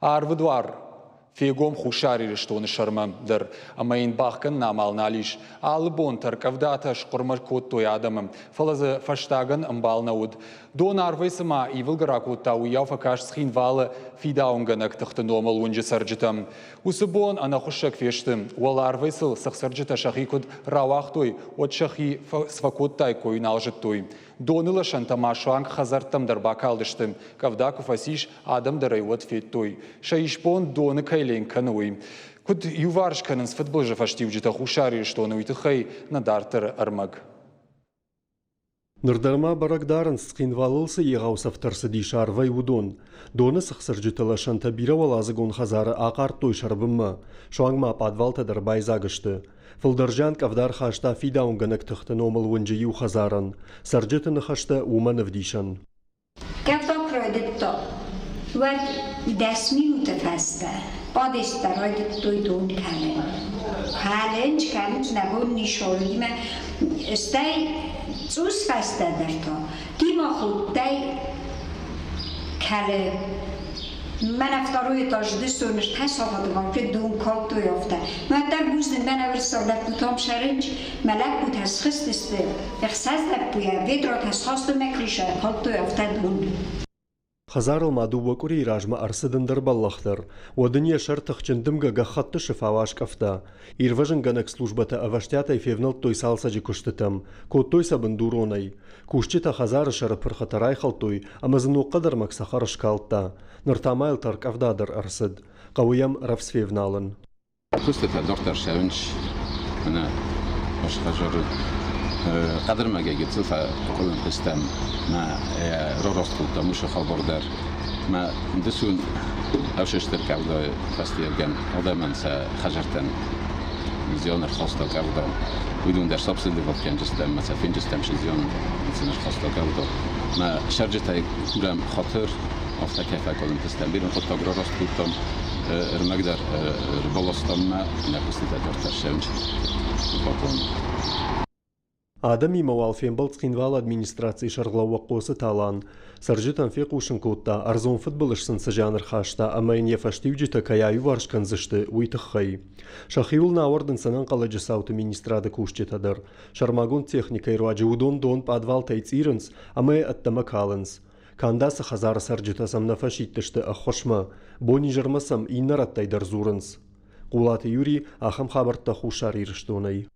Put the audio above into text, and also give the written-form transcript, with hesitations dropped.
Арвы дуар фегом Хуссар Ирыстоны сӕрмӕ дӕр, ӕмӕ йын бахгӕнын амал нал ис. Алы бон тӕрккъӕвдатӕ схъуырмӕ кодтой адӕмы, фӕлӕ дзы фӕстагӕн ӕмбал нӕ уыд. Дон арвӕй цыма ивылгӕ ракодта, уыйау фӕкаст Цхинвалы фидауынгӕнӕг тыхты номыл уынджы цӕрджытӕм. Уыцы бон ӕнӕхуыссӕг фесты. Уӕларвӕй сыл цыхцырджытӕ сӕхи куыд рауагътой, уӕд сӕхи цы фӕкодтаиккой, нал зыдтой. Доны лӕсӕнтӕ ма суанг хӕдзӕрттӕм дӕр бакалдысты. Къӕвда куы фӕцис, адӕм дӕр ӕй уӕд федтой. Сӕ исбон доны кӕй ленк кӕны, уый. Куыд иуварс кӕнынц фыдбылызы фӕстиуджытӕ Хуссар Ирыстоны, уый тыххӕй нӕ дарддӕры ӕрмӕг. Ныр дӕр ма бӕрӕг дарынц, Цхинвалыл цы егъау цӕфтӕ ӕрцыдис арвӕй, уыдон. Доны цыхцырджыты лӕсӕнтӕ бирӕуӕладзыгон хӕдзары ахъардтой сӕрбынмӕ, суанг ма пъадвалтӕ дӕр байдзаг сты. Фылдӕр зиан къӕвда ӕрхаста фидауынгӕнӕг тыхты номыл уынджы иу хӕдзарӕн. Цӕрджыты ныхӕстӕ уымӕн ӕвдисӕн. Къӕвда куы райдыдта, уӕд 10 минуты фӕстӕ къадезтӕ райдыдтой дон кӕлын. Кӕлын, кӕлын нӕ бон нисоимӕ, стӕй цъус фӕстӕдӕр та дымохудтӕй кӕлы. Мӕнӕ второй этаж дысон ӕртӕсагъадванкы дон калдтой афтӕ. Мӕ дӕр бузныг, мӕнӕ уырыссаг лӕппутӕм сӕрынч, мӕ лӕппутӕ схызтысты, ӕхсӕз лӕппуйӕ ведратӕ схастой мӕ крышӕйӕ калдтой афтӕ дон. Хӕдзарыл ма дыууӕ къуырийы размӕ ӕрцыд ӕндӕр бӕллӕх дӕр. Уӕд ын йӕ сӕр тыхджын дымгӕ гӕххӕтты сыфау аскъӕфта. Ирвӕзынгӕнӕг службӕтӕ ӕвӕстиатӕй февнӕлдтой цалцӕджы куыстытӕм, кодтой сӕ бындуронӕй. Кусджытӕ хӕдзары сӕры пырхытӕ райхӕлдтой ӕмӕ дзы ног хъӕдӕрмӕг цӕхӕр скалдта. Ныр та ма йыл тӕрккъӕвда дӕр ӕрцыд. Хъӕуы йӕм рӕвдз февналын. Куыстытӕ дарддӕр цӕуынц мӕнӕ хӕдзары хъӕдырмӕгӕй гыццыл фӕкъуылымпы стӕм мӕ рараст кодтам уыцы хабар дӕр. Мӕ дысон ӕфсӕстдӕр къӕвдайы фӕстиуӕгӕн адӕмӕн сӕ хӕдзӕрттӕн зиан ӕрхаста къӕвда. Уыдон дӕр сабсидиват кӕнджыстӕм мӕ сӕ фенджыстӕм се зиан сын ӕрхаста къӕвда. Мӕ сӕрджытӕй курӕм хатыр, афтӕ кӕй фӕкъуылымпы стӕм. Бирӕ хъуыддаг рараст кодтам. Ӕрмӕг дӕр ӕрбаластам мӕ нӕ куыстытӕ дарддӕр цӕуынц бакон. Адӕмимӕ уал фембӕлд Цхинвалы администрацийы сӕргълӕууӕг Хъоцыты Алан. Цӕрджытӕн фехъусын кодта, ӕрдзон фыдбылыз сын цы зиан ӕрхаста ӕмӕ йын йӕ фӕстиуджытӕ кӕй аиуварс кӕндзысты, уый тыххӕй. Сӕхиуыл нӕ ауӕрдынц ӕнӕнхъӕлӕджы цауты министрады кусджытӕ дӕр. Сӕрмагонд техникӕйы руаджы уыдон дон пъадвалтӕй цъирынц ӕмӕ йӕ ӕддӕмӕ калынц. Канд ацы хӕдзары цӕрджытӕ сӕм нӕ фӕсидтысты ӕххуысмӕ, бон-изӕрмӕ сӕм иннӕ рӕттӕй дӕр дзурынц. Хъулаты Юрий ахӕм хабӕрттӕ Хуссар Ирыстонӕй.